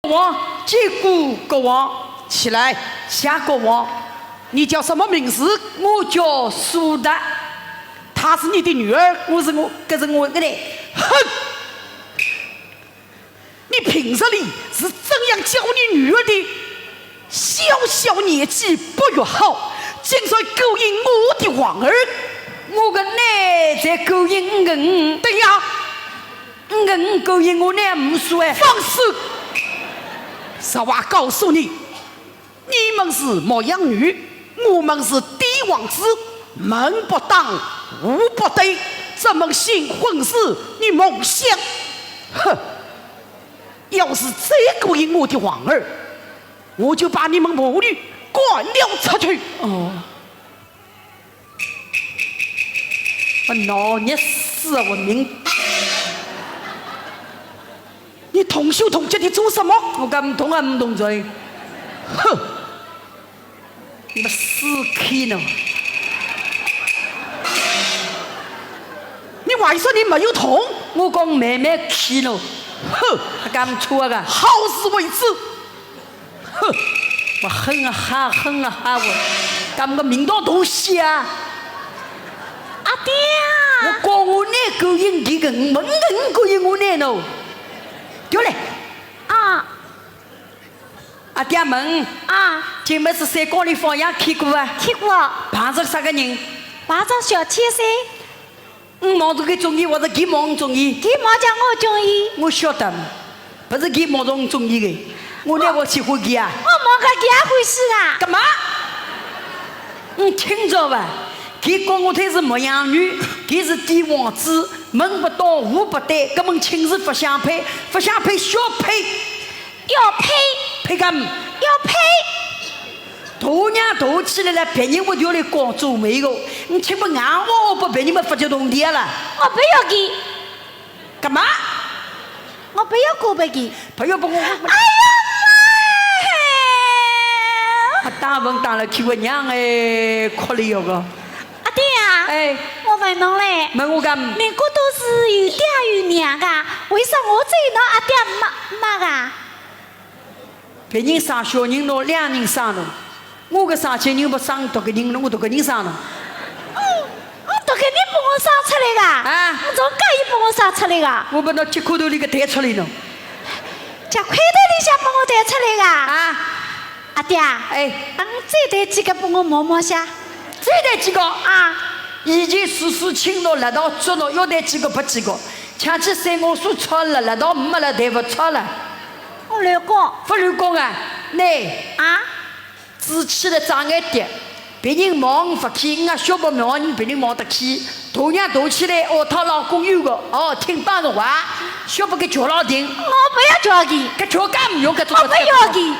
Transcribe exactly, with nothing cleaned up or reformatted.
王，见过国王。起来，谢国王。你叫什么名字？我叫苏达。她是你的女儿？我是我，搿是我的呢。哼！你平日里是怎样教你女儿的？小小年纪不学好，竟然勾引我的皇儿。我个囡在勾引我。对呀， 嗯，嗯，勾引我呢，无所谓。放肆！实话告诉你，你们是牧羊女，我们是帝王子，门不当，户不对，这门新婚事你莫想。哼，要是再勾引我的皇儿，我就把你们母女赶了出去。哦。 我闹热死啊，我命！你动手动脚的做什么？我讲勿动啊，勿动嘴。哼！你个死ขี้呢！你为啥你没有动？我讲慢慢ขี้呢。哼！还讲错啊个？好自为之。 哼，我哼啊哈，哼啊哈，我，讲个名堂东西啊！阿爹啊！我讲我囡勾引你个，问你勾引我囡哦。对嘞。啊。阿爹问，啊。今日是三江里放羊去过啊？去过。碰着啥个人？碰着小千岁。 嗯，望着伊中意，或者伊望中意？伊望着我中意。我晓得，勿是伊望着我中意个，我哪会喜欢伊啊？我望着伊也欢喜啊。干嘛？嗯，听着吧，伊讲我忒是牧羊女，伊是帝王子，门不当户不对，根本亲事勿相配，勿相配，小配。 要配。配个？要配。大娘大起来了，别人屋头里光做媒个，你请勿俺我屋拨别人么发觉动地了。我勿要伊。干嘛？我勿要过拨伊。勿要拨我，我，我。哎呀妈嘿！我打分打了去，我娘哎，哭了要个。阿爹啊，哎。我问侬嘞，问我个？民国都是有爹有娘个，为啥我只有侬阿爹妈，妈个？ 别人生小人咯，两人生咯，我个生小人勿生独个人咯，我独个人生咯。哦，哦，独个人拨我生出来个？啊。侬从家里拨我生出来个？我拨侬脚丫头里个弹出来咯。脚丫头里向拨我弹出来个？啊。阿爹，哎。嗯，再弹几个拨我摸摸下。再弹几个？啊。以前叔叔请侬，辣道捉侬，要弹几个拨几个。 抢去三我叔吵了，辣道没了，对勿吵了。我乱讲。勿乱讲啊，倷啊？志气了长眼点，别人望勿起，俺小宝望人别人望得起。大娘大起来，学堂老公有个，哦，听爸个话，小宝给叫牢定。我勿要叫伊。搿叫介没用，搿种我勿要伊。